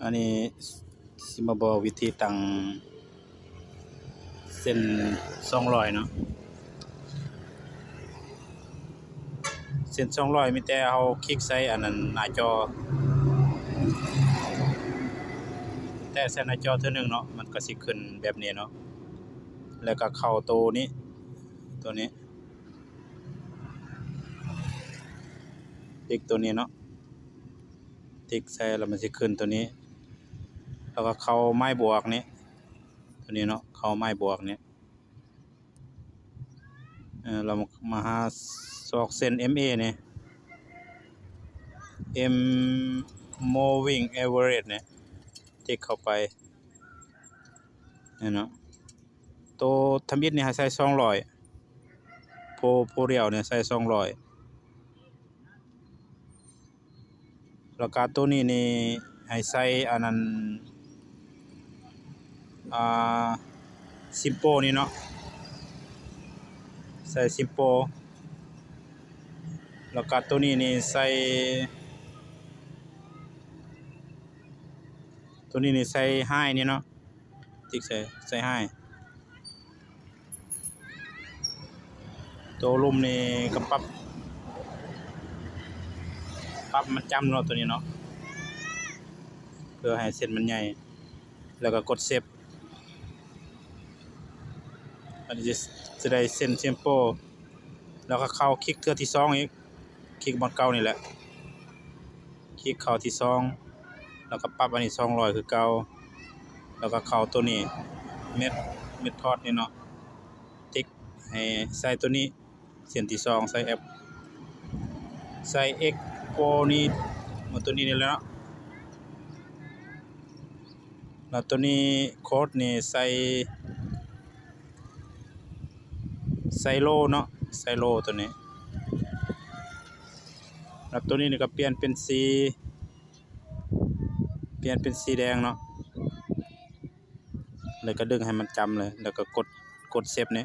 ອັນນີ້ຊິມາບອກວິທີຕັ້ງເສັ້ນສອງຮ້ອຍເນາະ. ເສັ້ນສອງຮ້ອຍມີແຕ່ເຮົາຄລິກໃສ່ອັນນັ້ນໜ້າຈໍ ແຕະໃສ່ໜ້າຈໍເທື່ອໜຶ່ງເນາະ ມັນກໍຊິຂຶ້ນແບບນີ້ເນາະ. ແລ້ວກໍເຂົ້າໂຕນີ້ ໂຕນີ້ ຕິກໂຕນີ້ເນາະ ຕິກໃສ່ແລ້ວມັນຊິຂຶ້ນໂຕນີ້ ແລ້ວກໍເຂົ້າໄມ້ບວກນີ້ ໂຕນີ້ເນາະ ເຂົ້າໄມ້ບວກນີ້ ເອີ ແລ້ວມາຫາຊອກເສັ້ນເອັມເອນີ້ ເອັມ Moving Average ນີ້ ຕິກເຂົ້າໄປ ນີ້ເນາະ. ໂຕທຳອິດນີ້ໃຫ້ໃສ່ສອງຮ້ອຍ ໂພ ໂພດຽວນີ້ໃສ່ສອງຮ້ອຍ ແລ້ວກະໂຕນີ້ນີ້ໃຫ້ໃສ່ອັນນັ້ນ ອ່າ Simple ນີ້ເນາະ ໃສ່ Simple ແລ້ວກະໂຕນີ້ນີ້ໃສ່ ໂຕນີ້ນີ້ໃສ່ High ນີ້ເນາະ ຕິກໃສ່ ໃສ່ High. ໂຕລຸ່ມນີ້ກໍປັບ ປັບມັນຈ້ຳເນາະ ໂຕນີ້ເນາະ ເພື່ອໃຫ້ເສັ້ນມັນໃຫຍ່ ແລ້ວກໍກົດ Save ມັນຈະ ຈະໄດ້ເສັ້ນ Simple ແລ້ວກໍເຂົ້າຄລິກເທື່ອທີສອງອີກ ຄລິກບ່ອນເກົ່ານີ້ແຫຼະ ຄລິກເຂົ້າທີສອງ ແລ້ວກໍປັບອັນນີ້ສອງຮ້ອຍຄືເກົ່າ ແລ້ວກໍເຂົ້າໂຕນີ້ Method ນີ້ເນາະ ຕິກໃຫ້ໃສ່ໂຕນີ້ ເສັ້ນທີສອງໃສ່ F ໃສ່ X ໂປນີ້ ໂຕນີ້ນີ້ແຫຼະເນາະ ແລ້ວໂຕນີ້ Code ນີ້ໃສ່ ໃສ່ Low ເນາະ ໃສ່ Low ໂຕນີ້ ແລ້ວໂຕນີ້ນີ້ກໍປ່ຽນເປັນສີ ປ່ຽນເປັນສີແດງເນາະ ແລ້ວກໍດຶງໃຫ້ມັນຈ້ຳເລີຍ ແລ້ວກໍກົດ ກົດ Save ນີ້